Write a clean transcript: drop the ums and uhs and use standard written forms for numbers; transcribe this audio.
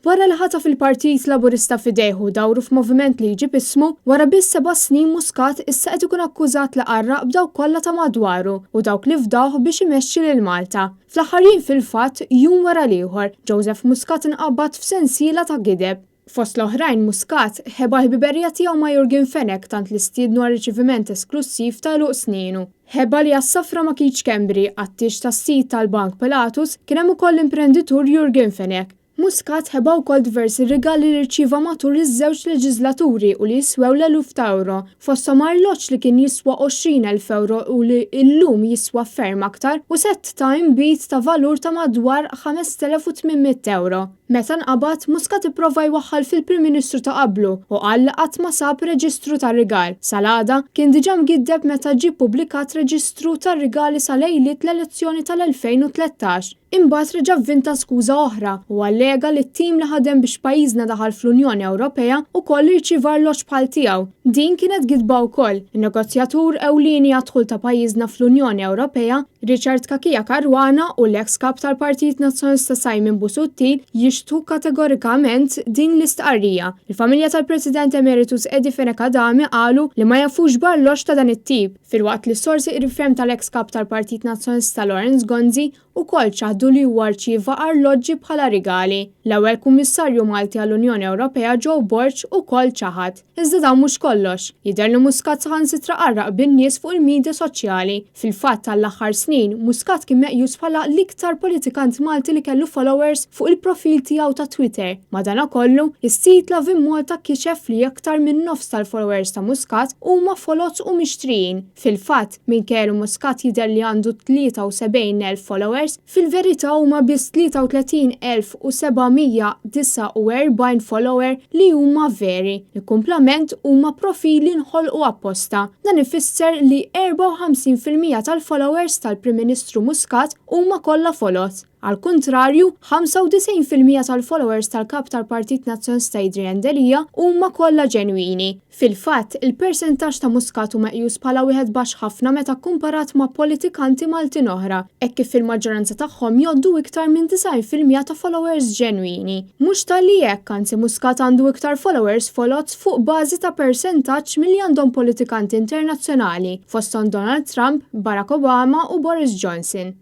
Wara li ħataf il-Partit Laburista f'idejh u dawru f'moviment li jġib ismu, wara biss seba' snin Muscat issa qed ikun akkużat li qarraq b'dawk kollha ta' madwaru u dawk li fdawh biex imexxi lil Malta. Fl-aħħar jiem fil-fatt, jum wara l-ieħor, Joseph Muscat inqabad f'sensiela ta' gideb. Fost l-oħrajn Muscat ħeba l-ħbiberija tiegħu ma' Yorgen Fenech tant li stiednu għal riċeviment esklussiv ta' għeluq sninu. Ħeba li għas-safra ma' Keith Schembri, għat-tieġ tas-sid tal-Bank Pilatus, kien hemm ukoll l-imprenditur Yorgen Fenech. Muscat ħeba wkoll diversi rigali li rċieva matul iż-żewġ leġiżlaturi u li jiswew l-eluf ta' ewro, fosthom arloġġ li kien jiswa 20,000 ewro u li llum jiswa ferm aktar u sett ta' inbid ta' valur ta' madwar 5,800 ewro. Meta nqabad, Muscat ipprova jwaħħal fil-Prim Ministru ta' qablu u qal li qatt ma sab reġistru tar-rigal. Sal-għada, kien diġà mgiddeb meta ġie ppubblikat reġistru tar-rigali sa lejliet l-elezzjoni tal-2013. Imbagħad reġa' vvinta skuża oħra u allega li t-tim li ħadem biex pajjiżna daħal fl-Unjoni Ewropea wkoll irċieva arloġġ bħal tiegħu. Din kienet gidba wkoll. In-negozjatur ewlieni għad-dħul ta' pajjiżna fl-Unjoni Ewropea, Richard Cachia Caruana u l-eks Kap tal-Partit Nazzjonalista Simon Busuttil jixtħu kategorikament din l-istqarrija. Il-familja tal-President Emeritus Eddie Fenech Adami qalu li ma jafux b'arloġġ ta' dan it-tip, filwaqt li sorsi qrib ferm tal-eks Kap tal-Partit Nazzjonalista Lawrence Gonzi ukoll ċaħdu li huwa rċieva arloġġi bħala rigali. L-ewwel Kummissarju Malti għall-Unjoni Ewropea Joe Borg ukoll ċaħad. Iżda dan mhux kollox. Jidher li Muscat saħansitra qarraq bin-nies fuq il-media soċjali. Fil-fatt għall-aħħar snin, Muscat kien meqjus bħala l-iktar politikant Malti li kellu followers fuq il-profil tiegħu ta' Twitter. Madanakollu, is-sit Lovin Malta kixef li aktar minn nofs tal-followers ta' Muscat huma foloz u mixtrijin. Fil-fatt, minkejja li Muscat jidher li għandu 73,000 followers, fil-verità huma biss 33,749 follower li huma veri. Il-kumplament huma profili nħolqu apposta. Dan ifisser li 54% tal-followers tal-Prim Ministru Muscat huma kollha foloz. Għall-kuntrarju, 95% tal-followers tal-Kap tal-Partit Nazzjonalista Adrian Delia huma kollha ġenwini. Fil-fatt, il-persentaġġ ta' Muscat hu meqjus bħala wieħed baxx ħafna meta kkumparat ma' politikanti Maltin oħra, hekk kif fil-maġġoranza tagħhom jgħoddu iktar minn 90% ta' followers ġenwini. Mhux talli hekk, anzi Muscat għandu iktar followers foloz fuq bażi ta' persentaġġ milli għandhom politikanti internazzjonali, fosthom Donald Trump, Barack Obama u Boris Johnson.